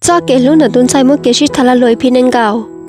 Txoj kev hlub ntawm tus ntxhais muaj kev sib tham lag luam ib phim nees nkaum.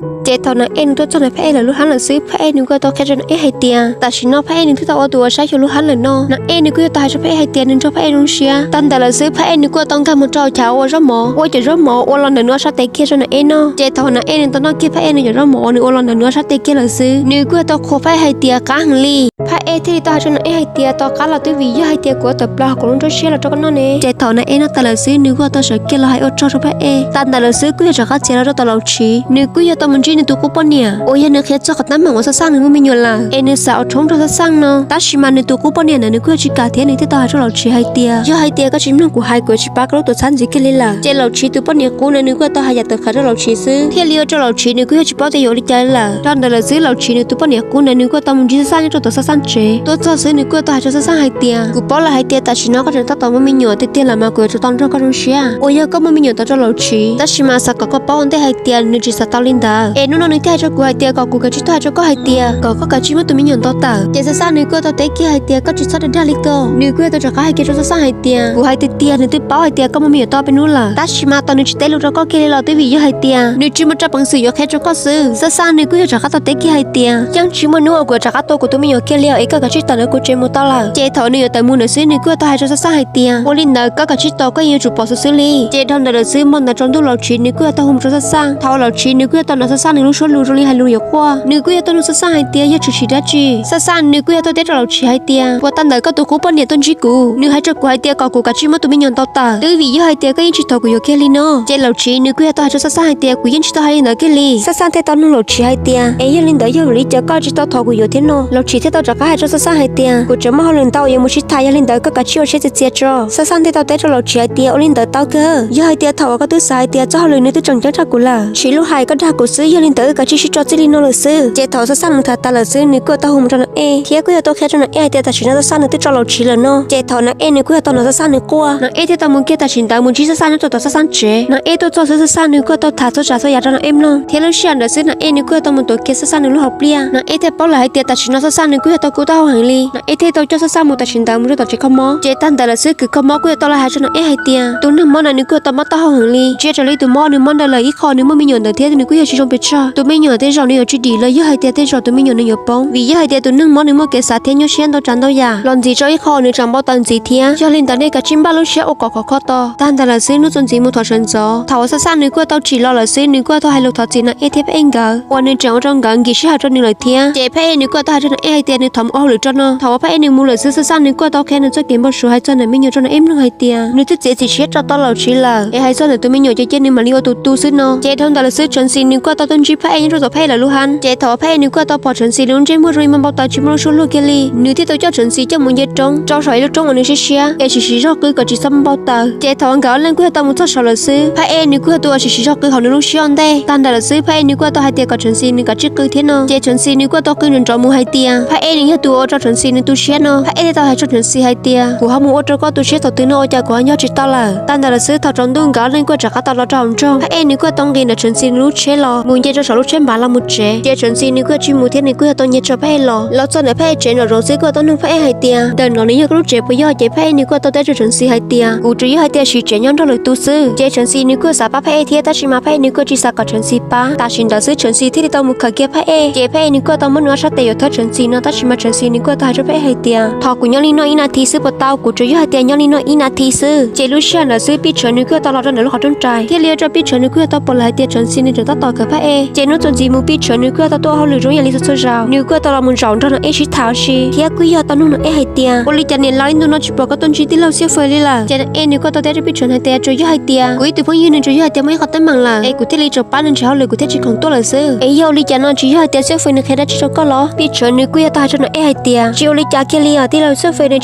Ces thaum Na Ej nws tuaj txog ntawm Phaj Ej lawv lub hab lawm xwb, Phaj Ej nws kuj yog tau qhia rau Na Ej hais tias tam sim no Phaj Ej nws twb tau ua tus uas saib xyuas lub hab lawm no. Na Ej nws kuj yog tau hais rau Phaj Ej hais tias nws nrog Phaj Ej zoo siab. Tag ntawd lawm xwb Phaj Ej nws kuj tau nkag mus rau chav ua zaub mov, ua cov zaub mov ua los ntawm nws ob sab tes kiag rau Na Ej noj. Ces thaum Na Ej nws tau noj kiag Phaj Ej nws cov zaub mov uas nws ua los ntawm nws ob sab tes kiag lawm xwb, nws kuj yog tau qhuas Phaj Ej hais tias qab heev li. Phaj Ej thiaj li tau hais rau Na Ej hais tias tom qab los twb vim yog hais tias kuv ua tawm plaws hauv kuv lub nruab siab los rau koj noj ne. Ces thaum Na Ej noj tas lawm xwb nws kuj tau sawv kiag los hais ua tsaug rau Phaj Ej. Tag ntawd lawm xwb kuj yog rov qab txiav los rau tom Laus Tshis, nws kuj yog tau mus ntsib nws tus qub poj niam uas yog nws qhia txog qhov teeb meem uas Xab Xaj nws muaj me nyuam lawm es nws xav ua tshoob rau Xab Xaj no. Tab sis mas nws tus qub poj niam ntawd nws kuj yog tsis kam thiab nws thiaj tau hais rau Laus Tshis hais tias yog hais tias koj tsis mloog kuv hais kuv tsis pab koj lub tuam txhab ntxiv kiag li lawm. Ces Laus Tshis tus poj niam qub ntawd nws kuj tau hais yam tawv qhawv rau Laus Tshis xwb, thiaj li ua rau Laus Tshis nws kuj yog tsis paub tias yuav ua li cas li lawm. Dhau ntawd lawm xwb Laus Tshis nws tus poj niam qub ntawd nws kuj tau mus ntsib Xab Xaj nyob rau tom Xab Xaj tsev. Tuaj txog xwb nws kuj tau hais rau Xab Xaj hais tias kuv paub lawm hais tias tam sim no koj tseem tab tom muaj me nyuam tiag tiag lawm mas kuv yuav tsum tau nrog koj zoo siab. Uas yog koj muaj me nyuam tau rau Laus Tshis, tab sis mas xav kom koj paub ua ntej hais tias nws tsis xav tau li ntawd. Es hnub no nws thiaj hais rau kuv hais tias kom kuv kav tsij tuaj hais rau koj hais tias kom koj kav tsij muab tus me nyuam ntaus tawm. Ces Xab Xaj nws kuj tau teb kiag hais tias koj tsis txhob dag dag li ko. Nws kuj yog tau rov qab hais kiag rau Xab Xaj hais tias kuv hais tiag tiag, nws twb paub hais tias koj muaj me nyuam tau peb hnub lawm, tab sis mas tos nws tsis teb lus rau koj kiag li los twb vim yog hais tias nws tsis muaj rab peev xwm yuav qhia rau koj xwb. Xab Xaj nws kuj yog rov qab tau teb kiag hais tias yeej tsis muaj hnub uas kuv yuav rov qab tua kuv tus me nyuam kiag li os, es koj kav tsij tawm ntawm kuv tsev mus tau lawm. Ces thaum nws yuav tawm mus ntawd xwb nws kuj yog tau hais rau Xab Xaj hais tias ua li ntawd koj kav tsij tos, koj yeej yuav tsum pom xwb xwb li. Ces dhau ntawd lawm xwb hmo ntawd tsaus ntuj Laus Tshis nws kuj yog tau hu mus rau Xab Xaj. Thaum Laus Tshis nws kuj yog tau nrog Xab Xaj nws lub suab lus zoo li hais lus yuav quaj, nws kuj yog tau nug Xab Xaj hais tias yog tshwm sim dab tsi. Xab Xaj nws kuj yog tau teb rau Laus Tshis hais tias puas tag ntawd koj tus qub poj niam tuaj ntsib kuv, nws hais rau kuv hais tias kom kuv kav tsij muab tus me nyuam ntaus tawm, twb vim yog hais tias koj yeej tsis thov kuv yuav kiag li no. Ces Laus Tshis nws kuj yog tau hais rau Xab Xaj hais tias kuv yeej tsis tau hais li ntawd kiag li. Xab Xaj thiaj tau nug Laus Tshis hais tias es yog li ntawd yog vim li cas koj tsis tau thov kuv yuav thiab no? Laus Tshis thiaj tau rov qab hais rau Xab Xaj hais tias kuv tseem muaj hauj lwm ntau uas yuav mus sib tham, yog li ntawd koj kav tsij ua siab txias txias tso. Xab Xaj thiaj tau teb rau Laus Tshis hais tias ua li ntawd tau kawg, yog hais tias thaum uas koj twb xav hais tias txoj hauj lwm nws twb tseem ceeb rau kuv lawm, Tshis lub hais koj dag kuv xwb, yog li ntawd koj kav tsij sib tso txij li no lawm xwb. Ces thaum Xab Xaj mus tham tas lawm xwb nws kuj tau hu mus rau Na Ej thiab kuj yog tau qhia rau Na Ej hais tias tam sim no Xab Xaj nws twb tso Laus Tshis lawm no. Ces thaum Na Ej nws kuj yog tau hnov Xab Xaj nws quaj, Na Ej thiaj tau mus kiag tam sim ntawd mus ntsib Xab Xaj nyob rau tom Xab Xaj tsev. Na Ej tuaj txog xwb Xab Xaj nws kuj yog tau tham txhua tsav txhua yam rau Na Ej mloog, thiab lub sij hawm ntawd xwb Na Ej nws kuj yog tau mus tuav kiag Xab Xaj nws lub hauv pliaj. Na Ej thiaj paub lawm hais tias tam sim no Xab Xaj nws kuj yog tau kub taub hau heev li. Na Ej thiaj tau coj Xab Xaj mus tam sim ntawd mus rau tom tsev kho mob. Ces tag ntawd lawm xwb kws kho mob kuj yog tau los hais rau Na Ej hais tias tus neeg mob no nws kuj yog tau mob taub hau heev li, tsis yog raws li tus mob nws mob ntawd lawm, ib qho nws muaj me nyuam ntawd thiab nws kuj yog tsis zoo pes tsawg. Tus me nyuam tej zaum nws yuav tsis dim los yog hais tias tej zaum tus me nyuam nws yuav poob, vim yog hais tias tus neeg mob nws muaj kev xav thiab nyuaj siab ntau tsav ntau yam los ntxiv rau ib qho uas nws tseem npau taws ntxiv thiab. Yog li ntawd nej kav tsij npaj lub siab ua kom khov kho to. Tag ntawd lawm xwb hnub txuas ntxiv mus thov sawv ntxov, thaum uas Xab Xaj nws kuj yog tau tsim los lawm xwb nws kuj yog tau hais lus thov txim Na Ej thiab Phaj Ej nkawd uas nws tseem ua rau nkawd nkim sij hawm rau nws lawm thiab. Ces Phaj Ej nws kuj yog tau hais rau Na Ej hais tias nws thov mus ua hauj lwm tso no. Thaum uas Phaj Ej nws mus lawm xwb Xab Xaj nws kuj yog tau qhia nws txoj kev npau suav hais txog ntawm me nyuam rau Na Ej mloog hais tias nws twb txiav txim siab rau tau Laus Tshis lawm, es hais txog ntawm tus me nyuam ces cia nws mam li ua tus tu xwb no. Ces dhau ntawd lawm xwb Tshawv Xis nws kuj yog tau tuaj ntsib Phaj Ej nyob rau tom Phaj Ej lawv lub hab. Ces thaum uas Phaj Ej nws kuj yog tau pom Tshawv Xis nws lub ntsej muag zoo li npau taws tsis muaj lub suab luag kiag li, nws thiaj tau coj Tshawv Xis coj mus nce roob rau saum ib lub roob uas nws siab siab es sim siv zog qw kom tsis txhob npau taws. Ces thaum uas nkawd ob leeg kuj yog tau mus txog saud lawm xwb, Phaj Ej nws kuj yog tus uas sim siv zog qw hauv nws lub siab ua ntej. Tag ntawd lawm xwb Phaj Ej nws kuj yog tau hais tias kom Tshawv Xis nws kav tsij qw thiab no. Ces Tshawv Xis nws kuj yog tau qw nrov nrov mus hais tias Phaj Ej nws yog tus ua rau Tshawv Xis nws tu siab no. Phaj Ej thiaj tau hais rau Tshawv Xis hais tias kuv ho mus ua rau koj tu siab thaum twg no ua cas kuv ho nco tsis tau lawm. Tag ntawd lawm xwb thaum tsaus ntuj nkawd ob leeg kuj rov qab tau los rau hauv nroog. Phaj Ej nws kuj yog tau nqis ntawm Tshawv Xis nws lub tsheb los mus nce rau saum lub tsheb npav los mus tsev. Ces Tshawv Xis nws kuj yog tsis mus thiab nws kuj yog tau nce rau Phaj Ej los. Los txog ntawm Phaj Ej tsev nraum zoov xwb kuj yog tau nug Phaj Ej hais tias ntawm no nws yog koj lub tsev puas yog? Ces Phaj Ej nws kuj yog tau teb rau Tshawv Xis hais tias kuv tsuas yog hais tias siv tsev nyob nrog lwm tus xwb. Ces Tshawv Xis nws kuj yog xav pab Phaj Ej thiab tab sis mas Phaj Ej nws kuj yog tsis xav kom Tshawv Xis pab. Tam sim ntawd xwb Tshawv Xis thiaj li tau mus khawm kiag Phaj Ej. Ces Phaj Ej nws kuj yog tau muab nws ob sab tes yuav thawb Tshawv Xis no tab sis mas Tshawv Xis nws kuj yog tau hais rau Phaj Ej hais tias thov kuv nyob li no ib nas this xwb puas tau? Kuv tsuas yog hais tias nyob li no ib nas this xwb. Ces lub sij hawm ntawd xwb Pij Tshawv nws kuj yog tau los rau ntawm lub qhov rooj rais thiaj li ua rau Pij Tshawv nws kuj yog tau pom lawm hais tias Tshawv Xis nws tseem tab tom khawm Phaj Ej. Ces hnub txuas ntxiv mus Pij Tshawv nws kuj yog tau tuaj ua hauj lwm zoo yam li txhua txhua zaus, nws kuj yog tau los mus zaum nrog Nas Ej sib tham ua si thiab kuj yog tau nug Nas Ej hais tias ua li cas niam laus ib ntu no tsis pom koj tuaj ntsib tij laug Xiaj Fwj li lawm. Ces Nas Ej nws kuj yog tau teb rau Pij Tshawv hais tias tsuas yog hais tias kuv ib tug phooj ywg nws tsuas yog hais tias muaj ib qho teeb meem lawm es kuv thiaj li tseem pab nws nrhiav hauj lwm kuv thiaj tsis khoom tuaj lawm xwb. Es yog ua li cas no tsis yog hais tias Xiaj Fwj nws qhia dab tsi rau koj los? Pij Tshawv nws kuj yog tau hais rau Nas Ej hais tias tsis ua li cas kiag li os, tij laug Xiaj Fwj nws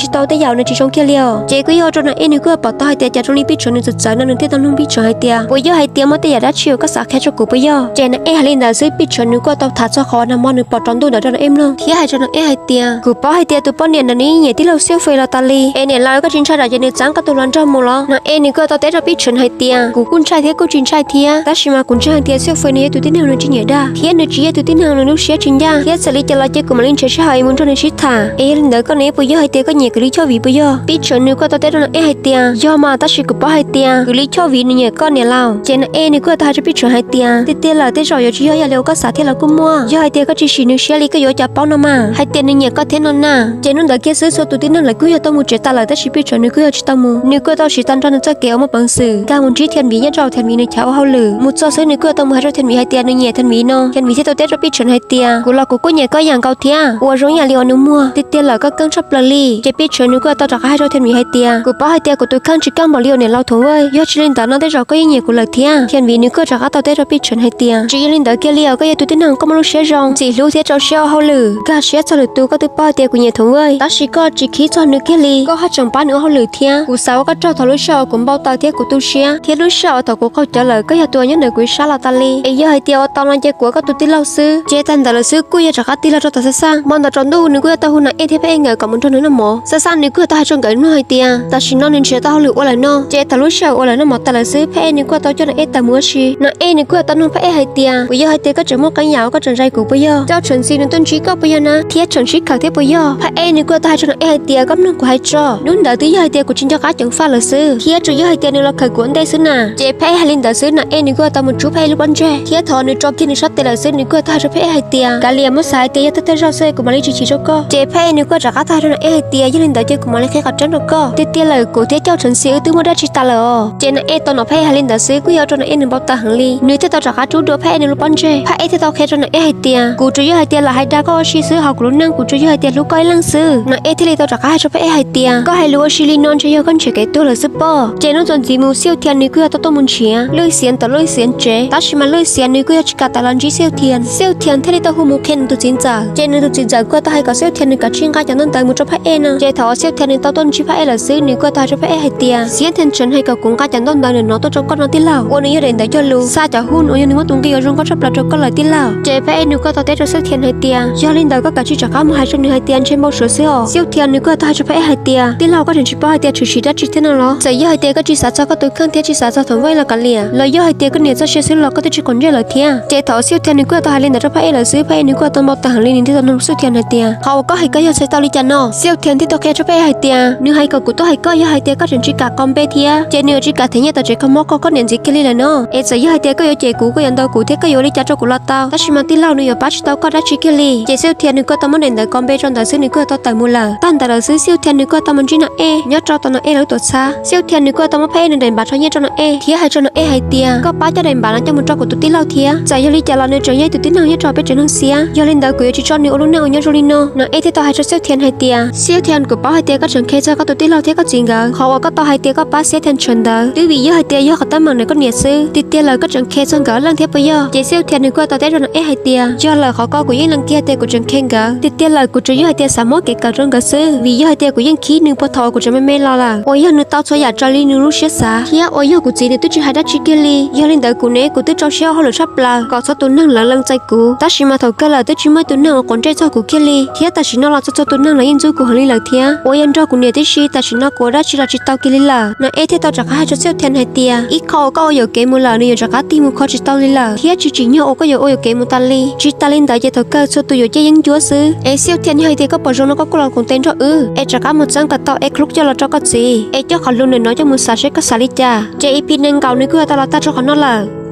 tsis tau tej yam uas nws tsis zoo kiag li os. Ces kuj yog ua rau Nas Ej nws kuj yog pom tau hais tias cas zoo li Pij Tshawv nws txawv txawv no nws thiaj tau nug Pij Tshawv hais tias puas yog hais tias muaj tej yam dab tsi uas koj xav qhia rau kuv puas yog? Es Na Ej hais li ntawd xwb, Pij Tshwv nws kuj tau tham txog qhov nag hmo nws pom rau ntuj ntawd rau Na Ej mloog thiab hais rau Na Ej hais tias, kuv paub hais tias tus poj niam ntawd nws yeej nyiam tij laug Xiauj Fwj los tas li, es niam laus koj tsis ntshai tsam ces nws txeeb koj tus hluas nraug mus los? Na Ej nws kuj tau teb rau Pij Tshwv hais tias, kuv kuj ntshai thiab kuj tsis ntshai thiab, tab sis mas kuv ntseeg hais tias Xiauj Fwj nws yog tus tij neeg nws tsis nyiam dag, thiab nws tsis yog tus tij neeg nws lub siab tsis ncaj, thiab txawm li cas los ces kuv mam li nrhiav sij hawm es mus nrog nws sib tham. Es yog li ntawd koj ne, puas yog hais tias koj nyiam Kwv Lis Choj Viv puas yog? Pij Tshwv nws kuj tau teb rau Na Ej hais tias, yog mas, tab sis kuv paub hais tias Kwv Lis Choj Viv nws nyiam koj niam laus. Ces Na Ej nws kuj tau hais rau Pij Tshwv hais tias, tiag tiag lawm, tej zaum yuav tsis yog ib yam li uas koj xav thiab los kuj muaj. Yog hais tias koj tsis sim nws siab li koj yuav cas paub no mas hais tias nws nyiam koj thiab no na. Ces hnub ntawd kiag xwb txhua tus tij neeg lawv kuj yog tau mus tsev tas lawm, tab sis Pij Tshwv nws kuj yog tsis tau mus, nws kuj tau siv tag nrho nws txoj kev uas muaj peev xwm nkag mus ntsib Thiaj Viv nyob rau Thiaj Viv nws chav ua hauj lwm. Mus txog xwb nws kuj tau mus hais rau Thiaj Viv hais tias nws nyiam Thiaj Viv no. Thiaj Viv thiaj tau teb rau Pij Tshwv hais tias, kuv los kuv kuj nyiam koj ib yam nkaus thiab, ua zoo ib yam li uas nws muag. Tiag tiag lawm, koj keej tshaj plaws li. Ces Pij Tshwv nws kuj tau rov qab hais rau Thiaj Viv hais tias, kuv paub hais tias kuv tus kheej tsis kaj npaum li uas niam laus Thuv Vwj, yog tsis li ntawd no tej zaum koj yeej nyiam kuv lawm thiab. Thiaj Viv nws kuj rov qab tau teb rau Pij Tshwv hais tias, tsis yog li ntawd kiag li os, koj yog tus tij neeg koj muaj lub siab zoo, ntxim hlub thiab rau siab ua hauj lwm, nkag siab txog lwm tus. Koj twb paub hais tias kuv nyiam Thuv Vwj, tab sis koj tsis khib txog nws kiag li, koj haj tseem pab nws ua hauj lwm thiab. Kuv xav ua koj tsaug thaum lub sij hawm uas kuv npau taws thiab kuv tu siab, thiab lub sij hawm uas thaum kuv qaug cawv lawm koj yog tus uas nyob ntawm kuv ib sab los tas li. Es yog hais tias ua tau no ces kuv ua koj tus tij laug xwb. Ces tag ntawd lawm xwb kuj yog rov qab tig los rau tom Xab Xaj. Hmo ntawd tsaus ntuj nws kuj yog tau hu Na Ej thiab Phaj Ej nkawd kom mus nrog nws noj mov. Xab Xaj nws kuj yog tau hais rau nkawd mloog hais tias tam sim no nws nrhiav tau hauj lwm ua lawm no. Ces thaum lub sij hawm uas lawv noj mov tas lawm xwb, Phaj Ej nws kuj yog tau coj Na Ej tawm mus ua si. Na Ej nws kuj yog tau nug Phaj Ej hais tias, puas yog hais tias koj tseem muaj qee yam uas koj tseem zais kuv puas yog? Coj tseem ntxi nws tuaj ntsib koj puas yog na, thiab tseem sib khawm thiab puas yog? Phaj Ej nws kuj yog tau hais rau Na Ej hais tias, koj mloog kuv hais tso, hnub ntawd twb yog hais tias kuv tsis nco qab ceev faj lawm xwb, thiab tsuas yog hais tias nws los khawm kuv ua ntej xwb na. Ces Phaj Ej hais li ntawd xwb, Na Ej nws kuj yog tau mus rub Phaj Ej lub pob ntseg, thiab thaum nws tso kiag nws sab tes lawm xwb, nws kuj yog tau hais rau Phaj Ej hais tias, kav liam, muab xav hais tias yog thawj thawj zaug xwb kuv mam li tsis chim rau koj. Ces Phaj Ej nws kuj rov qab tau hais rau Na Ej hais tias, yog li ntawd ces kuv mam li qhia qhov tseeb rau koj. Tiag tiag lawm, kuv thiab Cauj Tshawv Ntxhi wb twb muaj dab tsi tas lawm os. Ces Na Ej tau hnov Phaj Ej hais li ntawd xwb kuj yog ua rau Na Ej nws npau taws heev li, nws thiaj tau rov qab rub dua Phaj Ej nws lub pob ntseg. Phaj Ej thiaj tau qhia rau Na Ej hais tias, kuv tsuas yog hais tias lam hais dag koj ua si xwb, hauv kuv lub neej kuv tsuas yog hais tias hlub koj ib leeg xwb. Na Ej thiaj li tau rov qab hais rau Phaj Ej hais tias, koj hais lus ua si li no ntshe yog koj nrhiav kev tuag lawm xwb pob. Ces hnub txuas ntxiv mus Xiauj Thiaj nws kuj yog tau tuaj mus nrhiav Lwj Xiav ntawm Lwj Xiav tsev, tab sis mas Lwj Xiav nws kuj yog tsis kam tawm los ntsib Xiauj Thiaj. Xiauj Thiaj thiaj li tau hu mus qhia nws tus txiv ntxawm, ces nws tus txiv ntxawm kuj tau hais kom Xiauj Thiaj nws kav tsij nqa cov ntaub ntawv mus rau Phaj Ej no. Ces thaum uas Xiauj Thiaj nws tau tuaj ntsib Phaj Ej lawm xwb, nws kuj tau hais rau Phaj Ej hais tias, Xiauj Thiaj tseem hais kom kuv nqa cov ntaub ntawv ntawm no tuaj rau koj no tij laug, ua nws yog daim ntawv cog lus xa cov hu uas yog nws muab tus nqi uas zoo nkauj tshaj plaws rau koj lawm tij laug. Ces Phaj Ej nws kuj tau teb rau Xiauj Thiaj hais tias, yog li ntawd koj kav tsij rov qab mus hais rau nws hais tias ntshe npau suav xwb os. Xiauj Thiaj nws kuj tau hais rau Phaj Ej hais tias, tij laug, koj tseem tsis paub hais tias tshwm sim dab tsi thiab no los? Txawm yog hais tias koj tsis xav txog koj tus kheej thiab tsis xav txog Thuv Vwj los kav liam, los yog hais tias koj niam txoj sia xwb los koj twb tsis quav ntsej lawm thiab. Ces thaum Xiauj Thiaj nws kuj tau hais li ntawd rau Phaj Ej lawm xwb, Phaj Ej nws kuj tau npau taws heev li, nws thiaj tau nug Xiauj Thiaj hais tias, qhov uas koj hais koj yog txhais tau li cas no? Xiauj Thiaj thiaj tau qhia rau Phaj Ej hais tias, nws hais kom kuv tuaj hais koj, yog hais tias koj tseem tsis kam kho npe thiab ces nws yuav tsis kam them nyiaj tom tsev kho mob kho koj niam ntxiv kiag li lawm no. Es txawm yog hais tias koj yuav cem kuv, koj yuav ntaus kuv thiab koj yuav ua li cas rau kuv los tau, tab sis mas tij laug nws yuav pab tsis tau koj dab tsi kiag li. Ces Xiauj Thiaj nws kuj tau muab daim ntawv kho npe rau ntawd xwb nws kuj tau tawm mus lawm. Tag ntawd lawm xwb Xiauj Thiaj nws kuj tau mus ntsib Na Ej nyob rau tom Na Ej lawv tuam txhab. Xiauj Thiaj nws kuj tau muab Phaj Ej nws daim npav rho nyiaj rau Na Ej thiab hais rau Na Ej hais tias, koj pab coj daim npav no coj mus rau kuv tus tij laug thiab, txawm yog li cas los nws tseem yog ib tug tij neeg nyob rau peb tsev neeg Xiab, yog li ntawd kuv yuav tsis tso nws ua lub neej uas nyob zoo li no. Na Ej thiaj tau hais rau Xiauj Thiaj hais tias, Xiauj Thiaj, kuv paub hais tias koj tseem khe txog koj tus tij laug thiab koj txiv nkawd, qhov uas koj tau hais tias koj pab Xiauj Thiaj tsawv ntawd twb vim yog hais tias yog qhov teeb meem ntawm koj niam xwb. Tiag tiag lawm, koj tseem khe txog nkawd leej thiab puas yog? Ces Xiauj Thiaj nws kuj tau teb rau Na Ej hais tias, yog lawm, qhov ko kuv yeej lees kiag tias kuv tseem khe nkawd. Tiag tiag lawm, kuv tsuas yog hais tias xav muab kev kawm rau nkawd xwb, vim yog hais tias kuv yeej khib nws puag thaum uas kuv tseem me me los lawm, uas yog nws tau txhua yam raws li nws lub siab xav, thiab uas yog kuv txiv nws twb tsis hais dab tsi kiag li. Yog li ntawd kuv ne, kuv twb rau siab ua hauj lwm tshaj plaws kom txhua tus neeg lawv lees txais kuv, tab sis mas thaum kawg lawm twb tsis muaj ib tug neeg uas quav ntsej txog kuv kiag li, thiab tam sim no los txhua txhua tus neeg los yeej ntxub kuv heev li lawm thiab. Uas yog nrog kuv niam tib si, tam sim no kuv ua dab tsi los tsis tau kiag li lawm. Na Ej thiaj tau rov qab hais rau Xiauj Thiaj hais tias, ib qho uas koj ua yuam kev mus lawm nws yuav rov qab tig mus kho tsis tau li lawm, thiab tsis tsim nyog uas koj yuav ua yuam kev mus tas li. Tsis tas li ntawd ces thaum kawg txhua tus yuav ciaj yeeb ncuab xwb. Es Xiauj Thiaj, yog hais tias koj pom zoo no koj kuj los koom tes nrog wb, es rov qab mus txeeb kom tau Eclipse coj los rau koj txiv, es coj qhov lus ntawm no coj mus xav seb koj xav li cas. Ces E P nees nkaum nws kuj yuav tau los tag rau qhov no lawm.